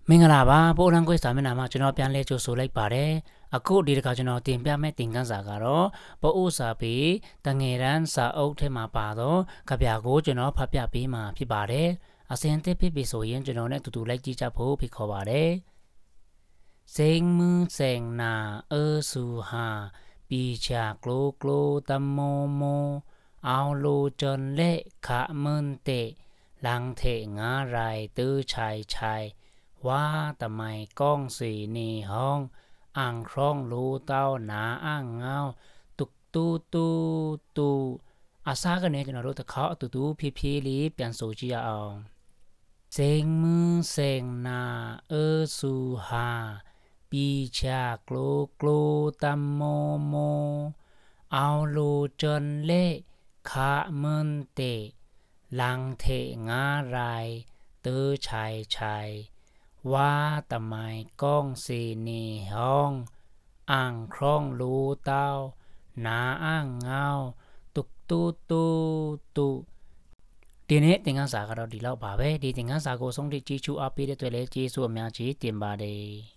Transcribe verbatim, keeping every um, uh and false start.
မင်္ဂလာပါ။ ပအိုဝ်းလမ်းခွဲစာမျက်နှာမှာ ကျွန်တော် ပြန်လည်ကြိုဆိုလိုက်ပါတယ်။ အခု ဒီတစ်ခါ ကျွန်တော်တင်ပြမယ့်သင်ခန်းစာကတော့ ပအိုဝ်စာပေ သူငယ်တန်းစာအုပ်ထဲမှာပါသော ကဗျာကို ကျွန်တော် ဖတ်ပြပေးမှာဖြစ်ပါတယ်။ အဆင်သင့်ဖြစ်ပြီဆိုရင် ကျွန်တော်နဲ့အတူတူ လိုက်ကြည့်ကြဖို့ ဖိတ်ခေါ်ပါတယ်။ Seng mui seng na eu su ha, bi cha klo klo tamo mo, ao lo chon le kha meun te, lang the nga rai teu chai chai, wa tamai kong se ne hong, ang krong lo tao na ang ngao, tuk tu tu tu. အစကနေ ကျွန်တော်တို့ တစ်ခေါက် အတူတူ ဖြည်းဖြည်းလေး ပြန်ဆိုကြည့်ရအောင်။ Seng mui seng na eu su ha, bi cha klo klo tamo mo, ao lo chon le kha meun te, lang the nga rai teu chai chai, wa tamai kong se ne hong, ang krong lo tao na ang ngao, tuk tu tu tu. ဒီနေ့သင်ခန်းစာကတော့ ဒီလောက်ပါပဲ။ ဒီသင်ခန်းစာကို စောင့်ကြည့် ကြည့်ရှုအားပေးတဲ့အတွက်လည်း ကျေးဇူးအများကြီးတင်ပါတယ်။